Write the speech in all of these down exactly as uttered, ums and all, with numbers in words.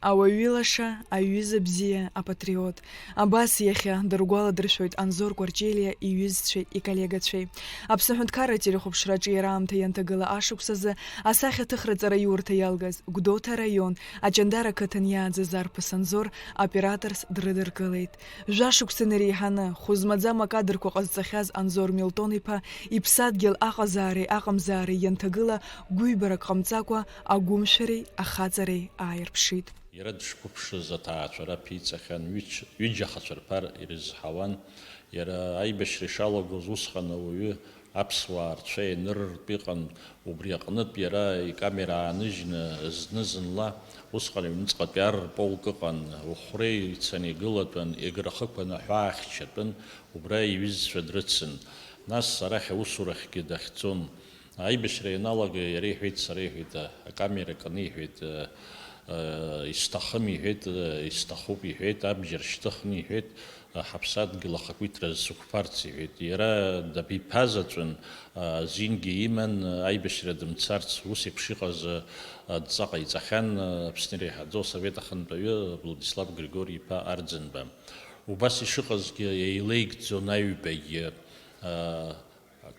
Ауаҩы лаша, аҩыза бзиа, апатриот. Абас иахьа дыргәаладыршәоит Анзор Кәарҷелиа иҩызцәеи иколлегацәеи. Аԥсны аҳәынҭқарра ателехәаԥшраҿы иара аамҭа ианҭагыла ашықәсазы асахьаҭыхра ҵараиурҭа иалгаз Гәдоуҭа араион Аҷандара қыҭан иааӡаз арԥыс Анзор операторс дрыдыркылеит. Жәашықәса инареиҳаны, хәы змаӡам акадрқәа ҟазҵахьаз Анзор Милтон-иԥа иԥсадгьыл аҟазаареи аҟамзаареи ианҭагыла гәыҩбарак ҟамҵакәа агәымшәареи ахаҵареи ааирԥшит. Иара дышқәыԥшыз аҭаацәара ԥиҵахьан, ҩыч-, ҩыџьа ахацәа рԥар ирызҳауан. Иара аибашьра ишалагоз усҟан ауаҩы аԥсуаа рцәа ианырыртә иҟан, убри аҟнытә иара икамера ааныжьны зны-зынла, усҟан аҩныҵҟатәи ар рполк ыҟан, Ухәреи ицаны игылатәын, Еграхықәан аҳәаа ахьчатәын, убра иҩызцәа дрыцын. Нас арахь аусурахьгьы дахьӡон. Аибашьра ианалага иара иҳәеит, сара иҳәеит, а, акамера кны иҳәеит, а, а, исҭахым иҳәеит, а, исҭахуп иҳәеит, абџьар шьҭыхны иҳәеит, а, ҳаԥсадгьыл ахақәиҭра сықәԥарц иҳәеит. Иара дабиԥазаҵәын, а, азингьы иман, а, аибашьра дымцарц, ус еиԥш иҟаз, а, адҵа ҟаиҵахьан, а, Аԥсны иреиҳаӡоу асовет ахантәаҩы Владислав Григори-иԥа Арӡынба. Убас ишыҟазгьы еилеигӡон аҩбагьы, а,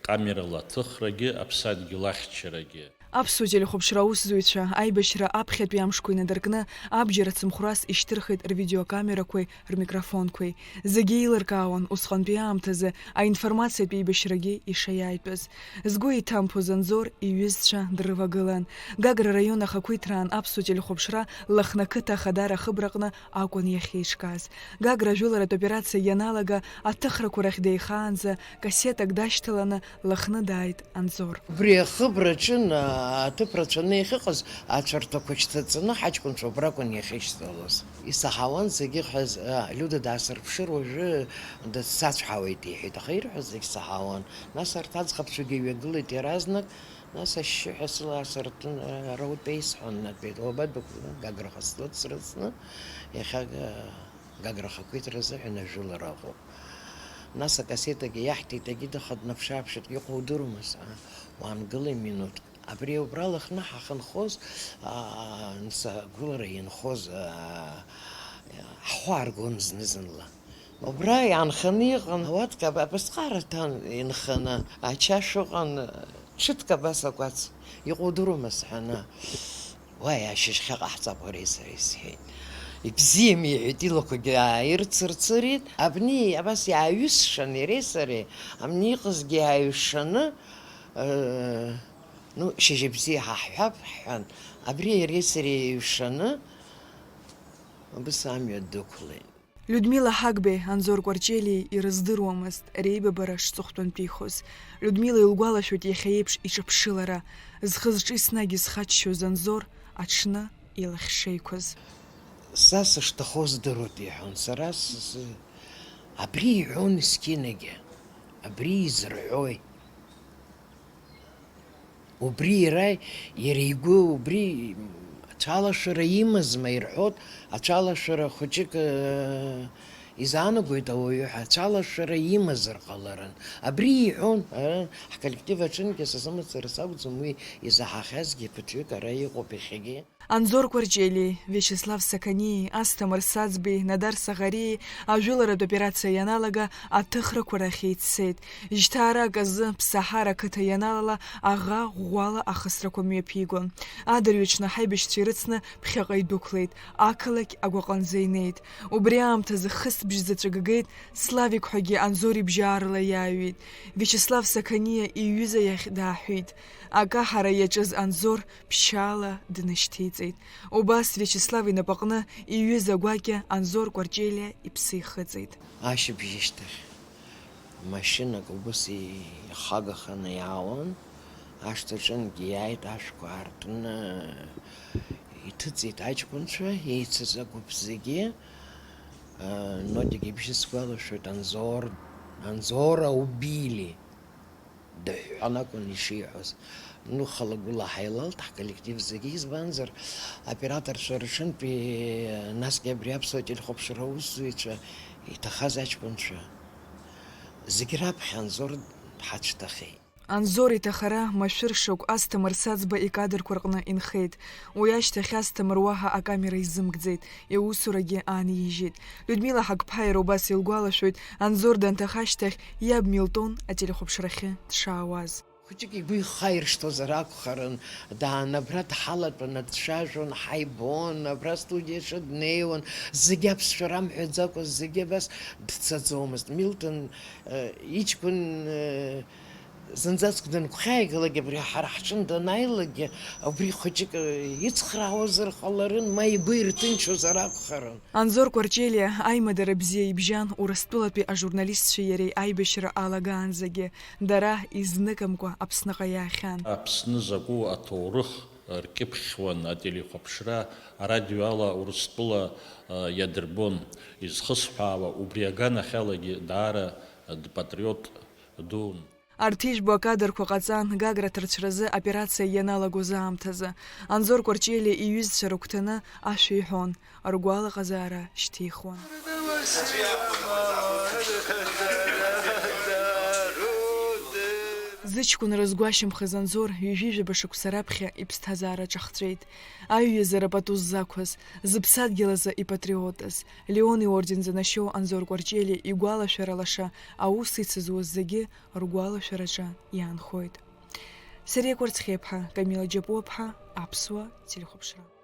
Камерала аҭыхрагьы, аԥсадгьыл ахьчарагьы. Аԥсуа телехәаԥшра аусзуҩцәа аибашьра аԥхьатәи амшқәа инадыркны абџьар ацымхәрас ишьҭырхит рвидеокамерақәеи рмикрофонқәеи. Зегьы еилыркаауан усҟантәи аамҭазы аинформациатә еибашьрагьы ишаиааитәыз. Згәы иҭамԥоз Анзор иҩызцәа дрывагылан. Гагра раион ахақәиҭраан аԥсуа телехәаԥшра Лыхны ақыҭа Ахадара ахыбраҟны акәын иахьеиҿкааз. Гагра ажәыларатә операциа ианалага, аҭыхрақәа рахь деихаанӡа, кассетак дашьҭаланы Лыхны дааит Анзор. Убри ахыбраҿы, а, аҭыԥ рацәаны иахьыҟаз ацәарҭақәа шьҭаҵаны ҳаҷкәынцәа убракәын иахьышьҭалоз. Исаҳауан зегьы ҳәа, а, Лиуда даасырԥшыр уажәы дсацәҳауеит, иҳәеит, аха ирҳәоз зегь саҳауан. Нас арҭ аӡӷабцәагьы ҩагылеит иаразнак, нас ашьшьыҳәа сылаасыртын, ара утәа исҳәон, натәеит, уабадәықәлои? Гаграҟа слыцрыҵны, иахьа Гагра ахақәиҭра азыҳәан ажәылара ыҟоуп. Нас акассетагьы иаҳҭеит, егьи даха днаԥшы-ааԥшит, иҟоу удыруама, саҳа, уаангылеи минуҭк. Абри убра Лыхны ҳахынҳәыз, аа, нас агәылара инхоз, аа, ҳхәы ааргон зны-зынла. Убра иаанханы иҟан ауатка, аб-, абасҟак аҭан инханы, ачашә ыҟан, ҽыҭк абас акәац, иҟоу удыруама сҳәаны, уа иашьыжьхьа ҟаҳҵап уареи сареи сҳәеит. Ибзиами, иҳәеит, илақәагьы ааирцырцырит. Абни абас иааҩысшан иареи сареи, абни иҟазгьы ааҩшаны, э, ну, шьыжьбзиа ҳаҳҳәап, ҳҳәан. Абри иареи сареи еиҩшаны, абас амҩа дықәлеит. Людмила Ҳагбеи Анзор Кәарҷелиеи ирыздыруамызт реибабара шҵыхәтәантәихоз. Людмила илгәалашәоит иахьа еиԥш иҿаԥшылара, зхы-зҿы еснагь изхаччоз Анзор аҽны илахь шеиқәыз. Са сышҭахоз здыруеит, иҳәон, сара сзы абри иҳәон есқьынагьы, абри изырҳәои? Убри иара, иара игәы убри ацәалашәара имазма ирҳәоит, ацәалашәара хәыҷык, э, изаанагоит ауаҩы ҳәа, ацәалашәара имазар ҟаларын. Абри иҳәон, э, ҳколлектив аҿынгьы сазымацара сакәӡам, уи изаҳахьазгьы ԥыҭҩык ара иҟоуп иахьагьы. Анзор Кәарҷелиеи, Виачеслав Сақаниеи, Асҭамыр Саӡбеи, Надар Саӷариеи ажәыларатә операциа ианалага аҭыхрақәа рахь еиццеит. Жьҭаарак азы Ԥсаҳар ақыҭа ианалала аӷа ӷәӷәала ахысрақәа мҩаԥигон. Адырҩаҽны ҳаибашьцәа ирыцны ԥхьаҟа идәықәлеит, ақалақь агәаҟынӡа инеит. Убри аамҭазы хысбжь заҵәык геит, Славик ҳәагьы Анзор ибжьы аарла иааҩит. Виачеслав Сақаниа иҩыза иахь дааҳәит. Акаҳара иаҿыз Анзор ԥшьаала днышьҭеиҵеит. Убас Виачеслав инапаҟны иҩыза гәакьа Анзор Кәарҷелиа иԥсы ихыҵит. Ашьыбжьышьҭахь машьынак убыс ихагаханы иаауан, ашҭаҿынгьы иааит, ашәқәа аартны иҭыҵит аҷкәынцәа, еицыз агәыԥ зегьы. Нодик ибжьы сгәалашәоит, Анзор, Анзора убили. Дыҳәҳәан акәын ишиҳәоз. Ну, хыла-гәыла ҳаилалт ҳколлектив зегьы, избанзар, аоператорцәа рыҽынтәи, насгьы абри аԥсуа телехәаԥшра аусзуҩцәа, иҭахаз аҷкәынцәа, зегь раԥхьа Анзор ҳацәҭахеит. Анзор иҭахара машәыр шакә Асҭамыр Саӡба икадрқәа рҟны инхеит. Уи ашьҭахь Асҭамыр уаҳа акамера изымкӡеит, иусурагьы аанижьит. Людмила Ҳагԥҳа иара убас илгәалашәоит, Анзор данҭаха ашьҭахь иаб Милтон ателехәаԥшрахьы дшаауаз. Хәыҷык игәы ихаиршҭуазар акәхарын, даан абра дҳалатәаны дцәажәон, ҳаибон, абра астудиаҿы днеиуан, зегьы аԥсшәа рамҳәаӡакәа, зегьы абас дцаӡомызт. Милтон, э, иҷкәын, э, зынӡаск дангәхьааигалак, абри ҳара ҳҿын данааилакгьы, убри хәыҷык, э, ицхраауазар ҟаларын, ма игәы ирҭынчуазар акәхарын. Анзор Кәарҷелиа аимадара бзиа ибжьан Урыстәылатәи ажурналистцәеи иареи аибашьра алагаанӡагьы, дара изныкымкәа Аԥсныҟа иаахьан. Аԥсны закәу аҭоурых ркьыԥхьуан ателехәаԥшра, арадио ала Урыстәыла, а, иадырбон. Изхысҳәаауа, убри аганахьалагьы даара дпатриот дуун. Арҭ ижәбо акадрқәа ҟаҵан Гагра ҭарцәразы аоперациа ианалагоз аамҭазы. Анзор Кәарҷелиа иҩызцәа рыгәҭаны ашәа иҳәон, ргәалаҟазаара шьҭихуан. Зыҷкәынра згәашьамхаз Анзор ҩажәижәаба шықәса раԥхьа иԥсҭазаара ҿахҵәеит. Аҩызара пату ззақәыз, зыԥсадгьыл азы ипатриотыз, Леон иорден занашьоу Анзор Кәарҷелиа игәалашәара лаша аус ицызуаз зегьы ргәалашәараҿы иаанхоит. Сариа Кәарцхиаԥҳа, Камила Џьапуаԥҳа, Аԥсуа телехәаԥшра.